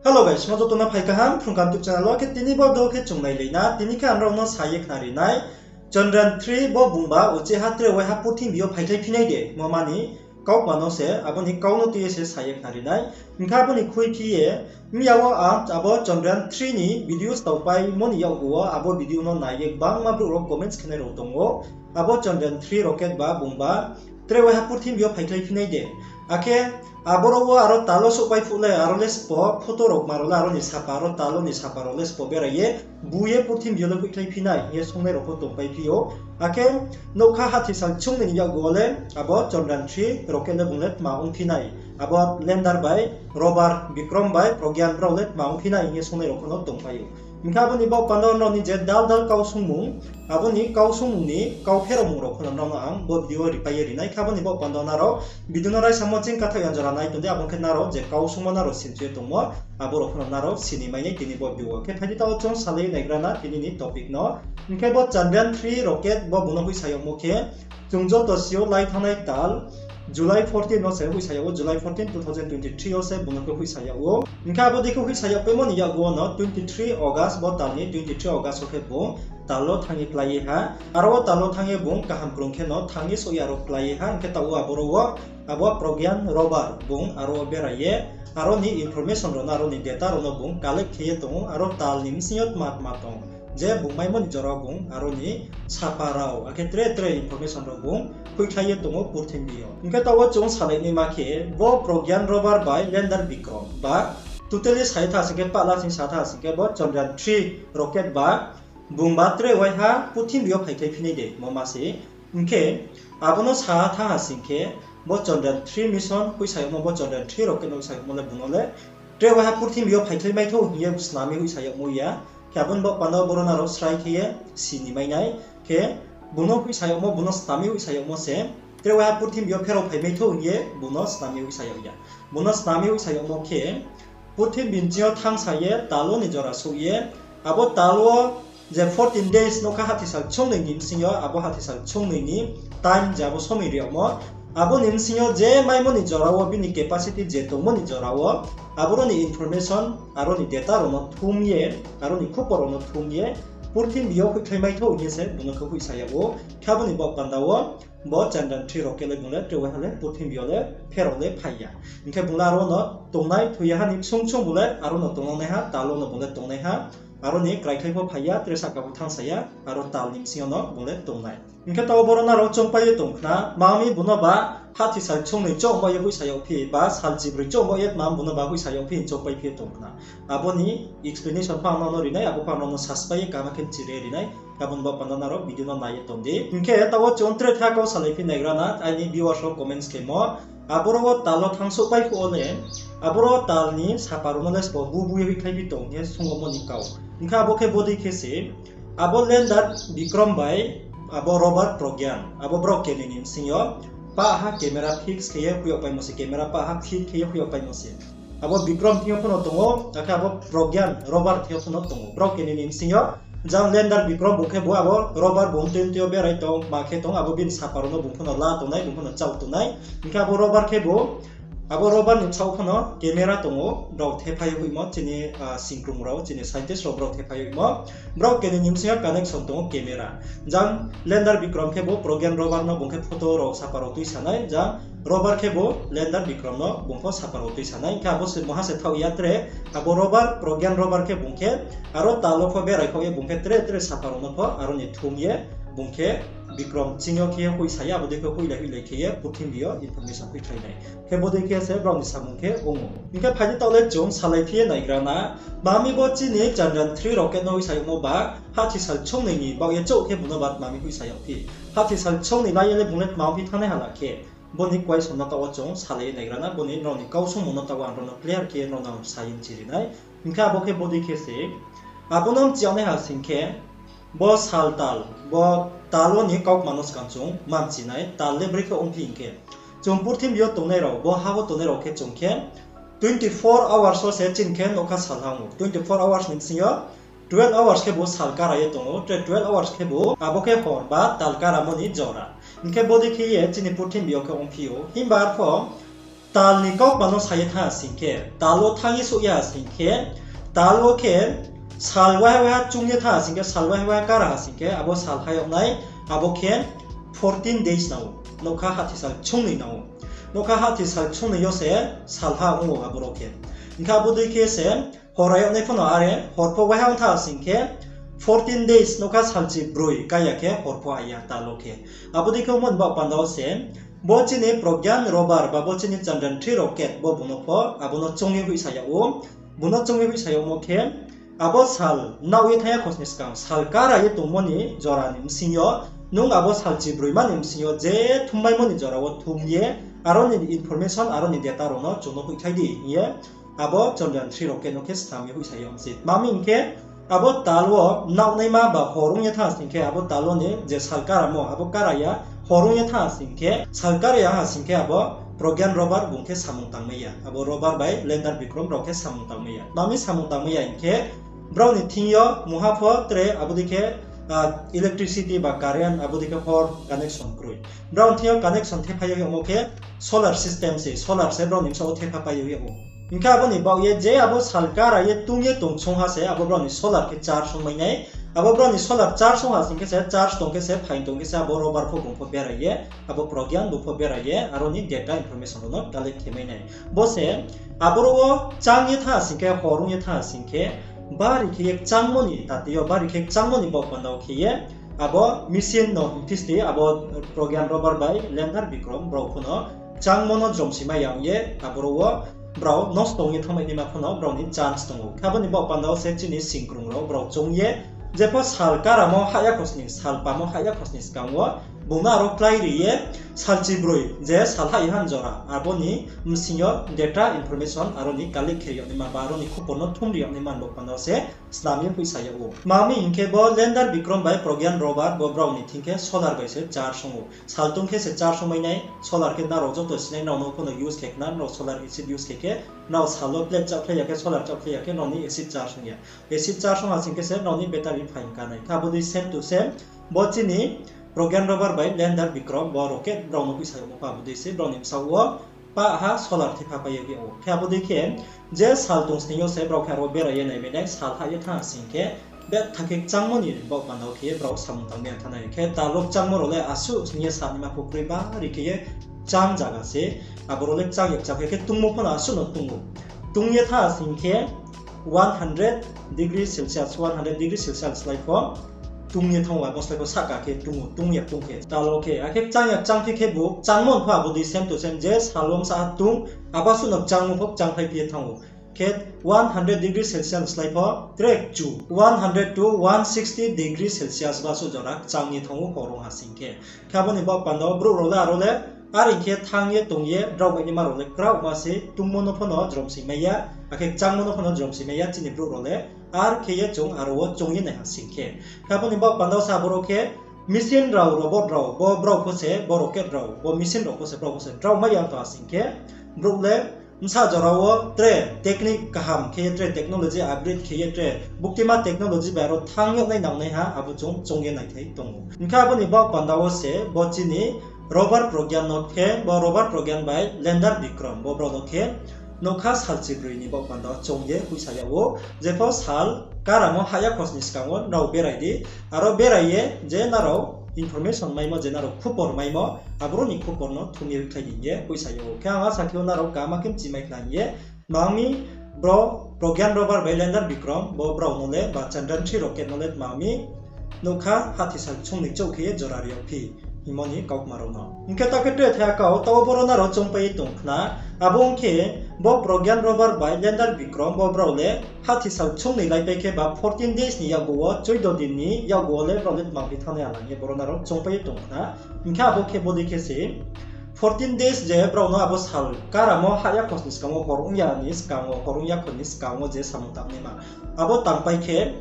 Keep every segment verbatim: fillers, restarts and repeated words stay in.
Hello guys, mo joto no phai kaham Phrung Kaham YouTube channel wo. Khe tini bo video khe chung nailai na, tini khe ang nrao no sa ye khnari nai, Chandrayaan three bo bungba uchih ha tre waiha purthimbi yo phaikhlai phi nai de, mo mani kaukma no se, abo ni kau no tui ye se sa ye khnari nai. Hing khe abo ni khuiphi ye, mya wo ang abo Chandrayaan three ni video staupaimo ni yakgu wo abo video no nai ye gbangma brouh rao comments khenai rao tong ou. Abo Chandrayaan three rocket ba bungba tre waiha purthimbi yo phaikhlai phi nai de. Akhe aboro wo aro tal wo souhpai phuh le, aro le spo photo rao kma rao le, aro ni sapa, aro tal wo ni sapa rao le spo berai ye, bu ye purthimbi yo le hoihkhlai phi nai hing ye sungnai rao pho tongpai phi ou. Akhe nougkha hathi sal chungnoi ni yakgu wo le abo Chandrayaan three rocket le bung le tma ongphi nai, abo lander bai, rover Vikram bai Pragyan brao le tma ongphi nai hing ye sungnai rao pho no tongpai ou. Hing khe abo ni baoh panda wo nrao ni je dal dal kau sungmung, abo ni kau sungmung ni kau pheraomung rao pho no nrao no ang bo video wo ripai ye ri nai. Khe abo ni baoh panda wo nrao video no raisamo ching kathaoh ya jora nai tong di, abo ong khe nrao je kau sungmo nrao sinchu ye tongmo, abo rao pho no nrao sini mai nai tini bo video wo. Khe phai di taoh wo chung salai naigra na tini ni topic no. Hing khe bo Chandrayaan three rocket bo bung no hoihsa yagmo khe, chung joto si ou, lai thanngnai tal July fourteen no se hoihsa yag ou, July fourteen, two thousand twenty three yo se bung no khe hoihsa yag ou. Hing khe abo dei khe hoihsa yagpaimo ni yakgu wo no twenty three August, bo tal ni twenty three August wo khe bung tal wo thanng ye klái ye ha. Aro wo tal wo thanng ye bung kaham krung khe no thanng ye souh ye aro klái ye ha. Hing khe taoh wo aboro wo abo Pragyan rover bung aro wo berai ye, aro ni information rao no, aro ni data rao no bung collect khe ye tong ou, aro tal ni bsing yo tma tma tong, je bung maimo ni jora wo bung aro ni sapa rao, akhe tre tre information rao bung hoihkhlai ye tong ou purthimbi yo. Hing khe taoh wo chung salai naima khe, bo Pragyan rover bai lander Vikram ba totally sa ye tha sing khe, pahla sing sa tha sing khe, bo Chandrayaan three rocket ba bungba tre waiha purthimbi yo phaikhlai phi nai de, mo ma se. Hing khe abo no sa tha ha sing khe, bo Chandrayaan three mission hoihsa yagmo, bo Chandrayaan three rocket no hoihsa yagmo le bung no le tre waiha purthimbi yo phaikhlai mai thou hing ye snam ye hoihsa yagmo ya. Khe abo ni baoh panda wo boro nrao srai khe ye sini mai nai. Khe bung no hoihsa yagmo, bung no snam ye hoihsa yagmo se, tre waiha purthimbi yo pherao phai mai thou hing ye bung no snam ye hoihsa yag ya. Bung no snam ye hoihsa yagmo khe, purthimbi ni bsing yo thanngsa ye tal wo ni jora souh ye, abo tal wo je fourteen days, nougkha hathi sal chungnoi ni bsing yo, abo hathi sal chungnoi ni time je abo somoi ri yagmo, abo ni bsing yo je maimo ni jora wo bini capacity je tongmo ni jora wo, aboro ni information, aro ni data rao no thum ye, aro ni khupor rao no thum ye, purthimbi yo hoihkhlai mai thou hing ye se bung no khe hoihsa yag ou. Khe abo ni baoh panda wo bo Chandrayaan three rocket le bung le tre waiha le purthimbi yo le pherao le phai ya. Hing khe bung le aro no tongnai, thoi ya ha ni ksung ksung bung le aro no tongnaiha, tal wo no bung le tongnaiha. Aro ni kraikhlai pho phai ya, tre sahka pho thanngsa ya, aro tal ni bsing yo no bung le tongnai. Hing khe taoh wo boro nrao choungpai ye tong khna, tma mi bung no ba hathi sal chungnoi choung ba ye hoihsa yag phi, ba sal chibroi choung ba ye tma bung no ba hoihsa yag phi choungpai phi ye tong khna. Abo ni explanation pho ang nrao no ri nai, abo pho ang nrao no saspai ye kaham khe chiri ri nai. Abo ni baoh panda nrao video no nai ye tong di. Hing khe taoh wo chung tre tha kau salai phi naigra na, aini viewers rao comments khemo. Aboro wo tal wo thanng souhpai phuh wo le, aboro tal ni sapa rao no le sbo bu bu ye hoihkhlai phi tong hing ye sungmo ni kau. Hing khe abo khe bodei khe se, abo lander Vikram bai abo rover Pragyan, abo brao kenoi ni bsing yo pah ha camera fix khe ye hoih yag paimo se, camera pah ha fit khe ye hoih yag paimo se. Abo Vikram thing yo pho no tong ou, akhe abo Pragyan rover thing yo pho no tong ou. Brao kenoi ni bsing yo, jang lander Vikram bung khe bo abo rover bung tui tui yo berai tong, ma khe tong, abo bini sapa rao no bung pho no la tongnai, bung pho no chau tongnai. Hing khe abo rover khe bo, abo rover ni bsaoh pho no camera tong ou, brao thephai ye hoihmo, chini singkrung rao, chini scientist rao brao thephai ye hoihmo. Brao kenoi ni bsing yo connection tong ou camera. Jang lander Vikram khe bo Pragyan rover no bung khe photo rao sapa rao tuisa nai, jang rover khe bo lander Vikram no bung pho sapa rao tuisa nai. Hing khe abo se maha se thaoh ya tre, abo rover, Pragyan rover khe bung khe aro tal wo pho berai khaoh ye bung khe tre tre sapa rao no pho aro ni thum ye bung khe Vikram ching yo khe ye hoihsa ye, abo dei khe hoihlai hoihlai khe ye purthimbi yo information hoihkhlai nai. Khe bodei khe se brao ni samung khe ong ou. Hing khe phai di taoh le chung salai phi ye naigra na, tma mi bo chini Chandrayaan three rocket no hoihsa yagmo ba hathi sal chungnoi ni baoh ye chouh khe bung no ba tma mi hoihsa yag phi. Hathi sal chungnoi lai ye le bung le tma ong phi thanngnai hala khe. Bo ni question no taoh wo chung salai ye naigra na, bo ni nrao ni kau sungmung no taoh wo ang nrao no clear khe nrao no sa ye chiri nai. Hing khe abo khe bodei khe se, abo no mchi yag nai ha sing khe, bo sal tal, bo tal wo ni kaukma no skang chung ma mchi nai, tal le brekhe ong phi hing khe, chung purthimbi yo tongnai rao, bo ha wo tongnai rao khe chung khe twenty four hours wo se chini khe nougkha sal ha ong ou. Twenty four hours ni bsing yo twelve hours khe bo sal kara ye tong ou, tre twelve hours khe bo abo khe hor ba tal karamo ni jora. Hing khe bodei khe ye chini purthimbi yo khe ong phi ou. Himba arphuh Tal ni kaukma no sa ye thanng ha sing khe, tal wo thanng ye souh ya ha sing khe, tal wo khe sal waiha waiha choung ye thanng ha sing khe, sal waiha waiha kara ha sing khe, abo sal ha yag nai, abo khe fourteen days nang ou, nougkha hahthi sal choungnoi nang ou. Nougkha hahthi sal choungnoi yo se sal ha ong ou aboro khe. Hing khe abo dei khe se hor a yag nai pho no are, hor pho waiha ong thanng ha sing khe, fourteen days, nougkha salchi broi kai ya khe hor pho a ya tal wo khe. Abo dei khe ongmo ni baoh panda wo se, bo chini Pragyan rover ba bo chini Chandrayaan three rocket bo bung no pho abo no choung ye hoihsa yag ou. Bung no choung ye hoihsa yagmo khe, abo sal naoh ye thanng ya khosni skang, sal kara ye tongmo ni jora ni bsing yo, nung abo salchi broima ni bsing yo je thummaimo ni jora wo thum ye, aro ni information, aro ni data rao no chung no hoihkhlai di hing ye, abo Chandrayaan three rocket no khe snam ye hoihsa ye ong se. Tma mi hing khe, abo tal wo naohnaima ba hor ong ye thanng ha sing khe, abo tal wo ni je sal karamo, abo kara ya, hor ong ye thanng ha sing khe, sal kara ya ha sing khe, abo Pragyan rover bung khe samung tangmai ya. Abo rover bai lander Vikram brao khe samung tangmai ya. Tma mi samung tangmai ya hing khe, brao ni thing yo mungha pho tre abo dei khe, ah, electricity ba current abo dei khe hor connection kroi. Brao ni thing yo connection thepha yag yagmo khe solar system se, solar se brao ni bsaoh wo thepha pai yag yag ou. Hing khe abo ni baoh ye je abo sal kara ye tung ye tong song ha se abo brao ni solar khe charge ongmai nai. Abo brao ni solar charge ong ha sing khe se, charge tong khe se, phaing tong khe se, abo rover pho bung pho berai ye, abo Pragyan bung pho berai ye, aro ni data information rao no collect khe mai nai. Bo se, aboro wo chang ye thanng ha sing khe, hor ong ye thanng ha sing khe, bari khe ye kchangmo ni tati yo, bari khe kchangmo ni baoh panda wo khe ye, abo machine no hing phi sti, abo Pragyan rover bai lander Vikram brao pho no kchangmo no jromsi mai ya ong ye, aboro wo brao nosto ong ye thanngmai naima pho no brao ni chance tong ou. Khe abo ni baoh panda wo se chini singkrung rao brao choung ye, jepho sal karamo hah ya khosni, sal pamo hah ya khosni skang wo, bung no aro klái ri ye, salchi broi je sal hah ya ha ni jora, abo ni bsing yo data information aro ni collect khe ri yag naima ba aro ni khupor no thum ri yag naima ni baoh panda wo se snam ye hoihsa yag ou. Tma mi hing khe bo lander Vikram bai Pragyan rover bo brao ni thing khe solar bai se charge ong ou. Sal tong khe se charge ongmai nai, solar khe nrao joto sinai, nrao no pho no use khe khna, nrao solar acid use khe khe, nrao sal wo plate chaohkhlai ya khe, solar chaohkhlai ya khe, nrao ni acid charge ong ya. Acid charge ong ha sing khe se nrao ni battery phaing ka nai. Khe abo dei same to same, bo chini Pragyan rover bai lander Vikram bo rocket brao no hoihsa yagmo pho abo dei se, brao ni bsaoh wo pah ha solar thepha pai ye yag ou. Khe abo dei khe je sal tong sning yo se brao khe aro berai ye naimai nai, sal hah ye thanng ha sing khe, betha khe kchangmo ni baoh panda wo khe ye brao samung tangmai ya thanng nai. Khe tal wo kchangmo rao le asuh sning ye sa naima pho kroi, bari khe ye kchang zaga se, aboro le kchang ya kchang khe, khe tungmo pho no asuh no tung ou. Tung ye thanng ha sing khe, one hundred degree Celsius, one hundred degree Celsius slái pho tung ye thanng ou, abo slái pho sahka khe tung ou, tung ya tung khe. Tal wo khe, akhe kchang ya kchang phi khebu, kchangmo pho abo dei same to same, je sal wo bsa tung, abo suh no kchangmo pho kchangphaiphi ye thanng ou. Khe one hundred degree Celsius slái pho tre kchu, one hundred to one sixty degree Celsius ba suh jora kchang ye thanng ou hor ong ha sing khe. Khe abo ni baoh panda wo brouh rao le aro le, are ong khe thanng ye tong ye, drao bai naima rao le kraohma se, tungmo no pho no jromsi mai ya, akhe kchangmo no pho no jromsi mai ya, chini brouh rao le, ar khe ye chung aro wo choung ye nai ha sing khe. Khe abo ni baoh panda wo se aboro khe, machine rao, robot rao, bo brao pho se, bo rocket rao, bo machine rao pho se, brao pho se drao mai ya tong ha sing khe, brouh le bsa jora wo tre technique kaham khe ye, tre technology upgrade khe ye, tre buktima technology bai aro thanng yag nai nangnaiha, abo chung choung ye naithai tong ou. Hing khe abo ni baoh panda wo se bo chini rover Pragyan no khe, bo rover Pragyan bai lander Vikram, bo brao no khe nougkha salchi broi ni baoh panda wo choung ye hoihsa yag ou. Jepho sal karamo hah ya khosni skang wo nrao berai di, aro berai ye je nrao information maimo, je nrao khupor maimo, aboro ni khupor no thum ye hoihkhlai di hing ye hoihsa yag ou. Khe ang asa khe o nrao kaham khe mchimai khna hing ye, tma mi bro Pragyan rover bai lander Vikram, bo brao no le ba Chandrayaan three rocket no le tma mi nougkha hahthi sal choungnoi chouh khe ye jora ri yagphi hingmo ni kaukma rao no. Hing khe ta khe tre thai kau, taoh wo boro nrao choungpai ye tong khna, abo ong khe bo Pragyan rover bai lander Vikram, bo brao le hahthi sal choungnoi laipai khe ba fourteen days ni yakgu wo, choido din ni yakgu wo le brao le tma phi thanng nai alang ye boro nrao choungpai ye tong khna. Hing khe abo khe bodei khe se, fourteen days je brao no abo sal karamo hah ya khosni skang wo, hor ong ya ni skang wo, hor ong ya khosni skang wo je samung tangnaima, abo tangpai khe,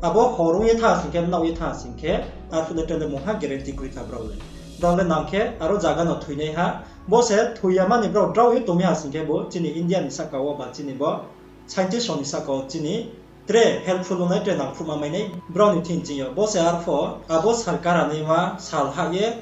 abo hor ong ye thanng sing khe, naoh ye thanng sing khe, arphuh le tre le mungha guarantee kroi kha brao le. Brao le nang khe aro zaga no thoinaiha, bo se thoi ya mani brao drao ye tong mi ha sing khe bo chini India ni sahka wo ba chini bo scientist rao ni sahka wo chini tre helpful ong nai, tre nangkhruhma mai nai brao ni thing ching yo. Bo se arphuh abo sal karanaima sal hah ye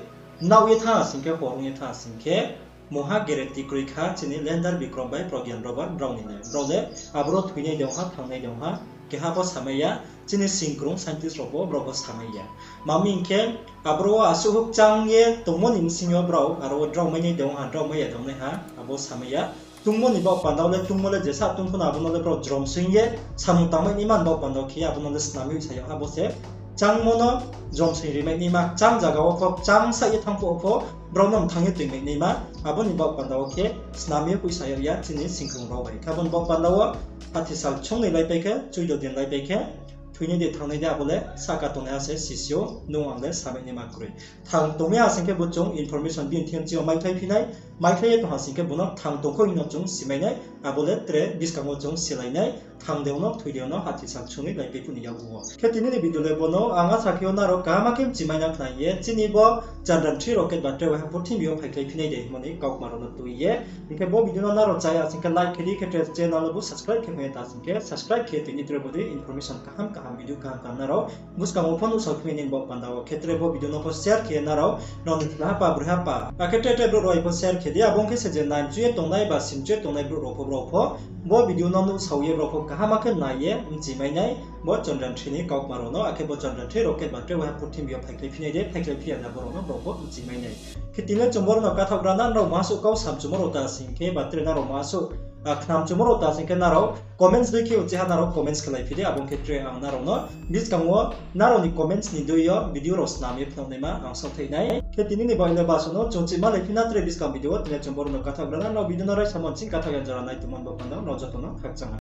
naoh ye thanng sing khe, hor ong ye thanng sing khe, mungha guarantee kroi kha chini lander Bikrom bai Pragyan Robert brao ni le. Brao le aboro thoinai de ong ha, thangnai de ong ha, keha pho samai ya, chini singkrung scientist rao pho brao pho samai ya. Tma hing khe, aboro wo asuh houh kchang ye tongmo ni bsing yo brao aro wo drao mainai de ong ha, drao mai ya de ong nai ha, abo samai ya. Tungmo ni baoh panda wo le, tungmo le jesa tungpho no abo no le brao jromsoing ye, samung tangmai naima ni baoh panda wo khe abo no le snam ye hoihsa yag ha bo se. Kchangmo no jromsoing rimai naima, kchang zaga wo pho, kchang saih ye thanng phuh wo pho, brao no mthang ye toingmai naima, abo ni baoh panda wo khe snam ye hoihsa yag ya chini singkrung rao bai. Khe abo ni baoh panda wo hathi sal chung ni laipai khe, chuido din laipai khe, thoinai de thangnai de abo le sahka tongnaiha se sisi ou, nung ang le samai naima kroi. Thang tongmai ha sing khe bo chung information bini thing yo maikhlai phi nai, maikhlai ye tong ha sing khe bo no thang tong kho hing no chung simai nai, abo le tre buskang wo chung silai nai, thang de ong no, thoi de ong no, hathi sal chung ni laipai phuh ni yakgu wo. Khe tini ni video le bo no, ang asa khe o nrao kaham khe mchimai na khnai ye, chini bo Chandrayaan three rocket ba tre waiha purthimbi yo phaikhlai phi nai de hingmo ni kaukma rao no tui ye. Hing khe bo video no nrao chá ya sing khe like khe di, khe tre channel no bo subscribe khe mai ya ta sing khe subscribe khe tini tre bo dei information kaham kaham video kaham kaham nrao buskang wo pho nuhsao phi mai nai ni baoh panda wo. Khe tre bo video no pho share khe nrao, nrao ni khla hapa, broi hapa, akhe tre tre brouh rao bai pho share khe di, abo ong khe se je naimchu ye tongnai ba simchu ye tongnai brouh rao pho, brao pho bo video no nuhsao ye brao pho kaham khe nai ye mchimai nai bo Chandrayaan three ni kaukma rao no, akhe bo Chandrayaan three rocket ba tre waiha purthimbi yo phaikhlai phi nai de, phaikhlai phi ya de abo rao no brao pho mchimai nai. Khe tini le chung boro no kathaoh gra na, nrao ma suh kau samchumo rao ta sing khe ba tre nrao ma suh, a, khnamchumo rao ta sing khe nrao comments dei khe uchih ha nrao comments khelai phi di, abo ong khe tre ang nrao no buskang wo nrao ni comments ni dei yo video rao snam ye phnuh naima ang saohthai nai. Khe tini ni baoh le basuh no chung chima lai phi na tre buskang video wo, tini le chung boro no kathaoh gra na, nrao video no raisa mo ching kathaoh ya jora nai tongmo ni baoh panda wo nrao joto no khakchang ha.